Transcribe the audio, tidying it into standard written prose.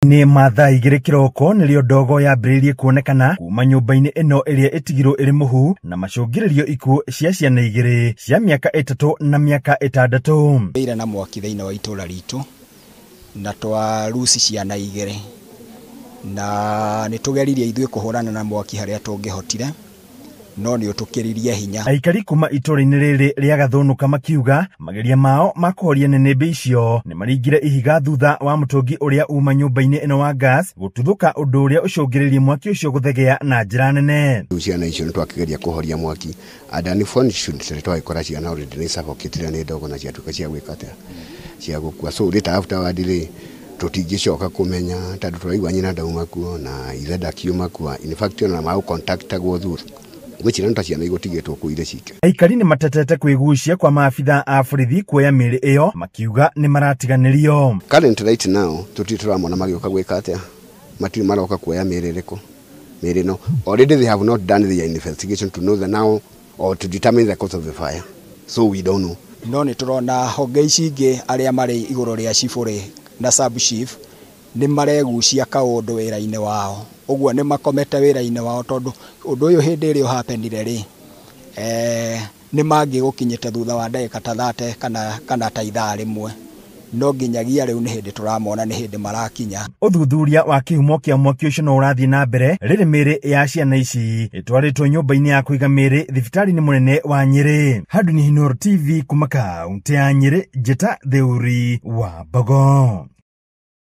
Nĩ ma thaa 2 kĩroko nĩrĩo ndogo yambĩrĩirie kuonekana kuma nyũmba-inĩ ĩno ĩrĩa ĩtigirwo ĩrĩ mũhu na macũngĩrĩrio ikuũ cia ciana 2 cia mĩaka 3 na mĩaka 6. Ĩire na mwaki thĩinĩ wa itũra ritũ na twaruci ciana 2 na nĩtũgeririe ithuĩ kũhũrana na mwaki harĩa tũngĩhotire no nĩ ũtũkĩririe hinya. Aikari kuma itũra-inĩ rĩrĩ rĩa Gathũnũka makiuga mageria mao ma kũhoria nĩnĩmbĩ icio nĩ maringire ihiga thutha wa mũtũngi ũrĩa uma nyũmba-inĩ ĩno wa gas gũtuthũka ũndũ ũrĩa ũcũngĩrĩirie mwaki ũcio gũthegea na njĩra nene. Rĩu ciana icio nĩ twakĩgeria kũhoria mwaki and unfortunately twagĩkora ciana already nĩ suffocate nĩ ndogo na ciatuĩka cia gwĩka atĩa, cia gũkua. So later afterward rĩ tũtingĩcoka kũmenya tondũ tũraigua nyina ndauma kuo na ithe ndakiuma kuo. In fact ona ma contactagwo thutha gwĩciria nĩ ta ciana igũtigĩtwo kũu irĩ cike. Aikari nĩ matetete kwĩgucia kwa maabitha a borithi kuoya mĩĩrĩ ĩyo makiuga nĩ maratiganĩrio. Current right now tũtirĩ tũramona magĩũka gwĩka atĩa, matirĩ maroka kuoya mĩĩrĩ ĩrĩkũ, mĩĩrĩ ĩno. Already they have not done their investigation to know the now or to determine the cause of the fire, so we don't know. No nĩ tũrona honge ici ingĩ arĩa marĩ igũrũ rĩa cibũ rĩ na sub chief nĩ maregucia kaũndũ wĩra-inĩ wao, ũguo nĩ makomete wĩra-inĩ wao tondũ ũndũ ũyũ hĩndĩ ĩrĩa ũhapenire rĩ, nĩ mangĩgũkinyĩte thutha wa ndagĩka ta 30 kana ta ithaa rĩmwe, no nginyagia rĩu nĩ hĩndĩ tũramona nĩ hĩndĩ marakinya. Ũthuthuria wa kĩhumo kĩa mwaki ũcio no ũrathiĩ na mbere rĩrĩ mĩĩrĩ ya ciana ici ĩtwarĩtwo nyũmba-inĩ ya kũiga mĩĩrĩ thibitarĩ-inĩ mũnene wa Nyĩrĩ. Handũ ni Inooro TV kuma kaũntĩ ya Nyĩrĩ, Njĩta Theuri wa Mbogo.